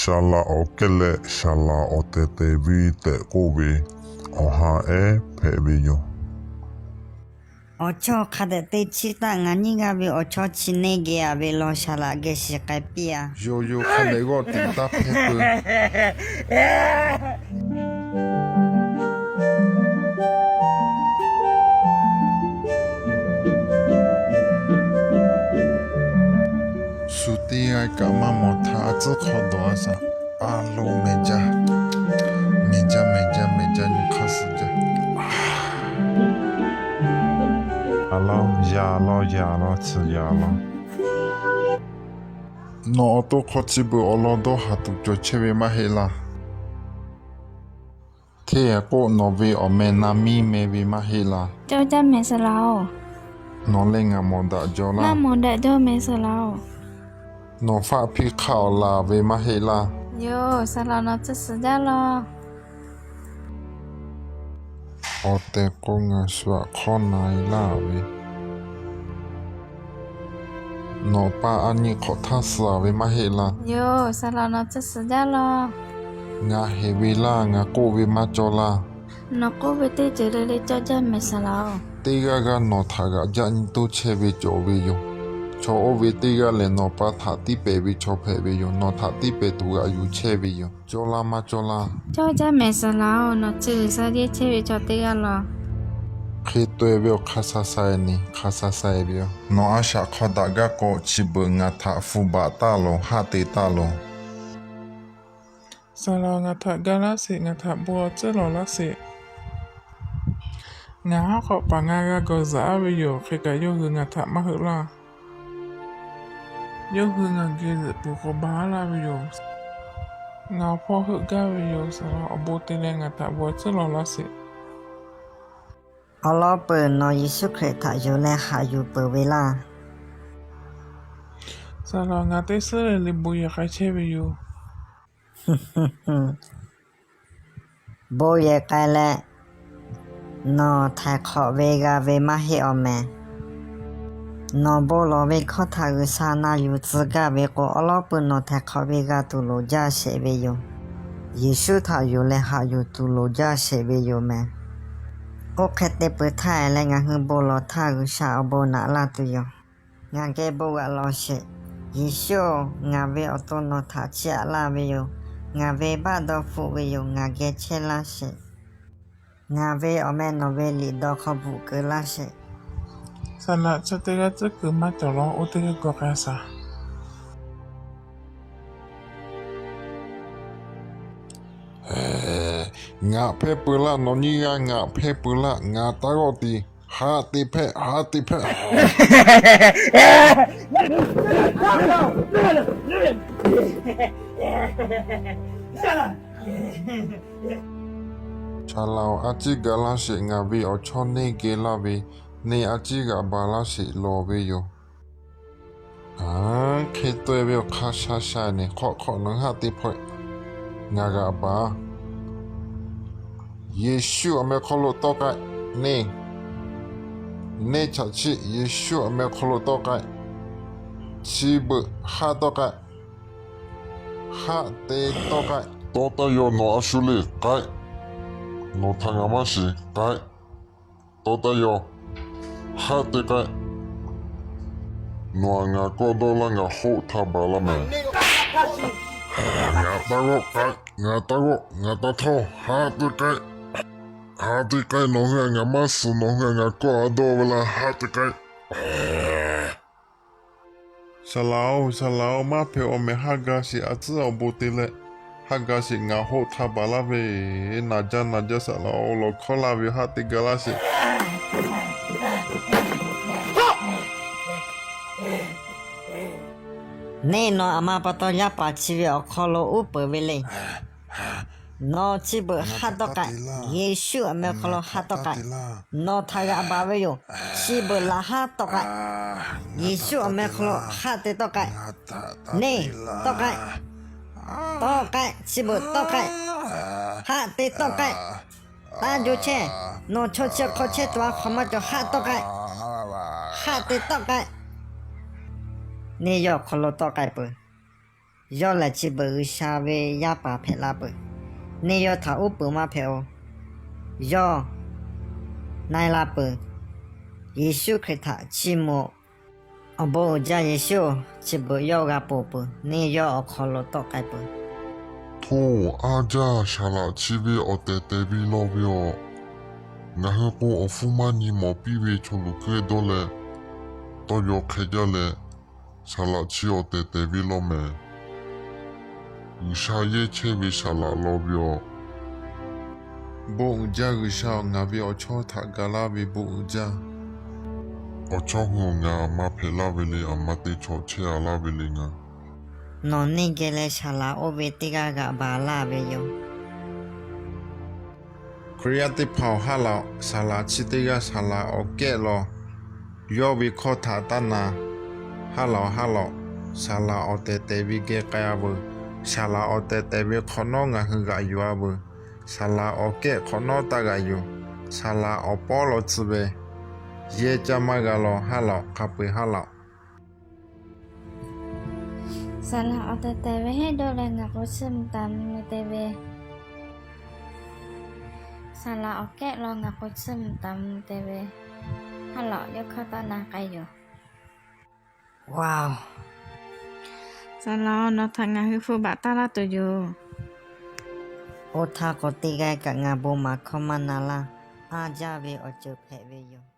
Saˍ laꞈ awˬ kehˉ leh saˍ laꞈ awˬ tehˬ tehˬ ve tehꞈ k'oˆ ve, awˬ ha ehˉ hpehꞈ ve yoˬ. Awˬ chawˇ hk'a dehꞈ te chiˇ taˆ, ngaˬ nyiˇ g'aˇ ve awˬ chawˇ chi neˇ geh a ve law, saˍ laꞈ geh shiˍ k'ai piˇ a. Yoˬ yoˬ, hk'a lehˬ g'awˇ tiꞈ taˇ hpehˇ peuˬ. Shu teˇ g'aˇ kaꞈ maˇ mawˬ htaˇ, a tcuhˉ hk'aw dawˬ a shaˍ. A lo mehˬ jaˇ, mehˬ jaˇ, mehˬ jaˇ, mehˬ jaˇ, nyi hk'aˇ suh jaˇ. A law, yaꞈ law, yaꞈ law, tcuh yaꞈ law. Nawˬ awˬ to hk'aw chi beuꞈ awˬ lawn dawˇ haˍ tuˬ cawˬ chehˇ ve maˇ heˆ laˇ. Hteˇ k'oˆ, nawˬ ve awˬ meh na miˇ meh ve maˇ heˆ laˇ. Cawˇ jaˇ mehˍ saˍ laꞈ-oˬ. Nawˬ leh ngaˬ mawˬ daꞈ jaw laˇ. Maˇ mawˬ daꞈ jaw mehˍ saˍ laꞈ-oˬ. Nawˬ faˆ hpiˇ hk'aˆ awˬ laˬ ve maˇ heˆ laˇ. Yoˬ, saˍ laꞈ nawˬ tcuh suhˍ jaˇ law. Awˬ tehˬ k'o ngaˬ shu aꞈ hk'awˇ na e laˇ ve. Nawˬ pa a nyi hk'awꞈ htaˇ suh a ve maˇ heˆ laˇ. Yoˬ, saˍ laꞈ nawˬ tcuh suhˍ jaˇ law. Ngaˬ heˍ ve laˇ, ngaˬ k'oˆ ve maˇ cawˇ laˇ. Nawˬ k'oˆ ve teˇ ceuˬ le le cawˇ jaˇ mehˍ saˍ laꞈ-oˬ. Teˇ g'aˇ g'aˇ nawˬ htaꞈ g'aꞈ jaˆ nyi toˇ chehˇ ve cawˬ ve yoˬ. Chaw oˇ ve teˇ g'aˇ lehˬ, nawˬ pa htaꞈ tiˇ pehˍ ve chaw hpehꞈ ve yoˬ. Nawˬ htaꞈ tiˇ pehˍ tuˬ g'aꞈ yuˬ chehˇ ve yoˬ. Cawˇ laˇ maˇ cawˇ laˇ. Cawˇ jaˇ mehˍ saˍ laꞈ-oˬ, nawˬ chi g'uiˬ sha yeˇ chehˇ ve chaw teˇ g'aˇ law. Hk'e tawˆ e ve awˬ hk'a sha sha e ni, hk'a sha sha e ve yoˬ. Nawˬ a shaꞈ hk'aw daꞈ gaˇ k'o, chi beuꞈ ngaˬ htaꞈ hpu baꞈ taˇ loˬ, haˆ te taˇ loˬ. Saˍ laꞈ-oˬ, ngaˬ htaꞈ ga laˇ sheˍ, ngaˬ htaꞈ bon awˬ tcuhˉ lawˬ laˇ sheˍ. Ngaˬ haˉ k'awꞈ paˍ ngaˬ g'a gawˬ zaꞈ aˉ ve yoˬ. Hk'e kaꞈ yawˇ hui ngaˬ htaꞈ maˇ heuˆ laˇ. Yawˇ hui ngaˬ geh zuhꞈ peuˬ k'awꞈ ba aˉ laˇ ve yoˬ. Ngaˬ awˬ hpawˇ heuˆ gaˇ ve yoˬ. Saˍ laꞈ-oˬ, awˬ bon te leh ngaˬ htaꞈ bon awˬ tcuhˉ lawˬ laˇ sheˍ. Awˬ lawn peuˬ, nawˬ Yeˍsuˆ Hkriꞈ htaꞈ yonˍ leh haꞈ yuˬ peuˬ ve laˇ. Saˍ laꞈ-oˬ, ngaˬ teˇ suhˉ le le bon yehˬ k'ai chehˇ ve yoˬ. Bon yehˬ k'ai leh, nawˬ htaiˍ hk'awꞈ ve g'a ve maˇ heˆ awˬ mehˍ. Nawˬ bon lawˬ ve hkawˇ htaꞈ G'uiˬ sha na yuˬ tcuh gaˇ ve k'o, awˬ lawn peuˬ nawˬ htaiˍ hk'awꞈ ve g'a tuˬ loˍ jaˇ sheˍ ve yoˬ. Yeˍsuˆ htaꞈ yonˍ leh haꞈ yuˬ tuˬ loˍ jaˇ sheˍ ve yoˬ mehˍ. Oˇ hk'e te peuˬ htaˇ leh, ngaˬ hui bon lawˬ htaˇ G'uiˬ sha awˬ bon naꞈ laˇ tuˬ yoˬ. Ngaˬ geh bon g'aꞈ lawˬ sheˍ. Yeˍsuˆ-oˬ, ngaˬ ve awˬ to nawˬ htaꞈ chiˇ aꞈ laˇ ve yoˬ. Ngaˬ ve baˆ dawˇ hpfuhˆ ve yoˬ. Ngaˬ geh chehˇ laˇ sheˍ. Ngaˬ ve awˬ meh nawˬ ve liꞈ dawˇ hk'aw bvuhꞈ keu laˇ sheˍ. Saˍ laꞈ, chi teˇ g'aˇ tcuhˉ kuiˬ maˇ cawˬ law. Oˇ teˇ g'aˇ gawˬ k'ai shaˍ. Ngaˬ hpehˇ peuˬ laˇ. Nawˬ nyiˇ g'aˇ ngaˬ hpehˇ peuˬ laˇ. Ngaˬ taˇ g'awˆ tiˍ. Haˆ te hpehꞈ, haˆ te hpehꞈ. Saˍ laꞈ-oˬ, a ciˉ ga laˇ sheˍ. Ngaˬ ve awˬ chawˇ neˇ geh laˇ ve, neˇ a ciˉ g'aꞈ ba laˇ sheˍ lawˬ ve yoˬ. Hk'e tawˆ e ve awˬ hk'a sha sha e ni, hk'awꞈ hk'awꞈ nawˬ hui haˆ te hpawehꞈ. Ngaˬ g'aꞈ baˬ. Yeˍsuˆ awˬ meh hk'aw lo tawˆ k'ai. Neˇ, neˇ chaꞈ chiˆ, Yeˍsuˆ awˬ meh hk'aw lo tawˆ k'ai. Chi beuꞈ haˆ tawˆ k'ai. Haˆ te tawˆ k'ai. Tawˇ taˇ yaw, nawˬ a shu le k'ai. Nawˬ htaꞈ ngaˬ maˇ shiˍ k'ai. Tawˇ taˇ yaw. Haˆ te k'ai. Nawˬ htaꞈ ngaˬ kawˆ dawˇ laˇ, ngaˬ hoˆ htaˇ baˬ laˇ mehˍ. Ngaˬ taˇ g'awˆ k'ai. Ngaˬ taˇ g'awˆ, ngaˬ taˇ htawˇ. Haˆ te k'ai. Haˆ te k'ai. Nawˬ hui htaꞈ ngaˬ maˇ suhˍ, nawˬ hui htaꞈ ngaˬ kawˆ a dawˇ ve laˇ. Haˆ te k'ai. Saˍ laꞈ-oˬ, saˍ laꞈ-oˬ, maˇ hpehꞈ awˬ mehˍ. Haˆ ga sheˍ, a tcuhˉ awˬ bon te leh. Haˆ ga sheˍ, ngaˬ hoˆ htaˇ baˬ laˇ ve. Naˬ jaˇ, naˬ jaˇ, saˍ laꞈ-oˬ, lawˬ hkawˇ laˇ ve haˆ te ga laˇ sheˍ. Neˇ nawˬ aˬ ma pa taw yaˇ paˍ chi ve awˬ hk'aw lo uˉ peunˍ ve le. Nawˬ chi beuꞈ haˆ tawˆ k'ai. Yeˍsuˆ awˬ meh hk'aw lo haˆ tawˆ k'ai. Nawˬ htaꞈ g'aꞈ baˬ ve yoˬ. Chi beuꞈ laꞈ haˉ tawˆ k'ai. Yeˍsuˆ awˬ meh hk'aw lo haˆ te tawˆ k'ai. Neˇ, tawˆ k'ai. Tawˆ k'ai. Chi beuꞈ tawˆ k'ai. Haˆ te tawˆ k'ai. Taˇ jo chehˇ. Nawˬ chaw chi hk'aw chehˇ tuˬ a hk'awꞈ maˇ cawˬ. Haˆ tawˆ k'ai. Haˆ te tawˆ k'ai. Neˇ yawˇ awˬ hk'aw lo tawˆ k'ai peuˬ. Yawˇ lehˬ chi beuꞈ G'uiˬsha ve yaˇ paˍ hpehꞈ la peuˬ. Neˇ yawˇ htaꞈ uˉ peunˍ maˇ hpehꞈ-oˬ. Yawˇ na-e la peuˬ. Yeˍsuˆ Hkriꞈ htaꞈ chiˇ mvuh. Awˬ bon uiˍ jaˇ Yeˍsuˆ-oˬ, chi beuꞈ yawˇ g'a ponˬ peuˬ. Neˇ yawˇ awˬ hk'aw lo tawˆ k'ai peuˬ. Hto, aˉ jaˇ, saˍ laꞈ chi ve awˬ tehˬ tehˬ ve law ve awˬ. Ngaˬ hui k'o awˬ hpfuhˇ maˇ nyi mawˬ piˇ ve chaw luˬ hkehˇ dawˇ leh, tawˇ yaw hk'e jaˇ leh, saˍ laꞈ chi awˬ tehˬ tehˬ ve law mehˍ. G'uiˬsha yehˇ chehˇ ve saˍ laꞈ law ve awˬ. Bon uiˍ jaˇ G'uiˬsha-oˬ, ngaˬ ve awˬ chawˇ htaꞈ gaˬ laˇ ve bon uiˍ jaˇ. Awˬ chawˇ hui awˬ ngaˬ aˬ ma hpehꞈ laˇ ve le, aˬ ma te chaw chehˇ a laˇ ve le ngaˬ. Nawˬ neˇ geh leh saˍ laꞈ oˇ ve teˇ g'aˇ g'aꞈ baˬ laˇ ve yoˬ. Hkriꞈ yaˇ teˇ hpaˍ-oˬ, haˉ laꞈ-oꞈ. Saˍ laꞈ chi teˇ g'aˇ saˍ laꞈ awˬ kehˉ law yawˇ ve hkawˇ htaꞈ taˇ na. Haˉ laꞈ-oꞈ, haˉ laꞈ-oꞈ. Saˍ laꞈ awˬ tehˬ tehˬ ve geh k'ai-a veuˬ. Saˍ laꞈ awˬ tehˬ tehˬ ve hk'awꞈ nawˉ ngaˬ hui g'aꞈ yuˬ-a veuˬ. Saˍ laꞈ awˬ kehˉ hk'awꞈ nawˉ taˇ g'aꞈ yuˬ. Saˍ laꞈ awˬ pawˉ law tcuh ve yehˇ caˇ maˇ g'a law. Haˉ laꞈ-oꞈ, hk'a peu-eˬ haˉ laꞈ-oꞈ. Saˍ laꞈ awˬ tehˬ tehˬ ve heˆ dawˇ leh ngaˬ k'o chiˇ mvuh taˍ mvuh te ve. Saˍ laꞈ awˬ kehˉ law ngaˬ k'o chiˇ mvuh taˍ mvuh te ve. Haˉ laꞈ-oꞈ, yawˇ hkawˇ taˇ na k'ai yoˬ. Saˍ laꞈ-oꞈ, nawˬ htaꞈ ngaˬ hui hpu baꞈ taˇ laˇ tuˬ yoˬ. Oˇ htaˇ k'o teˇ g'aˇ kaꞈ ngaˬ bon maˍ hkawˇ maˇ na laˇ. Aˉ jaˇ ve awˬ ceuˬ hpehꞈ ve yoˬ.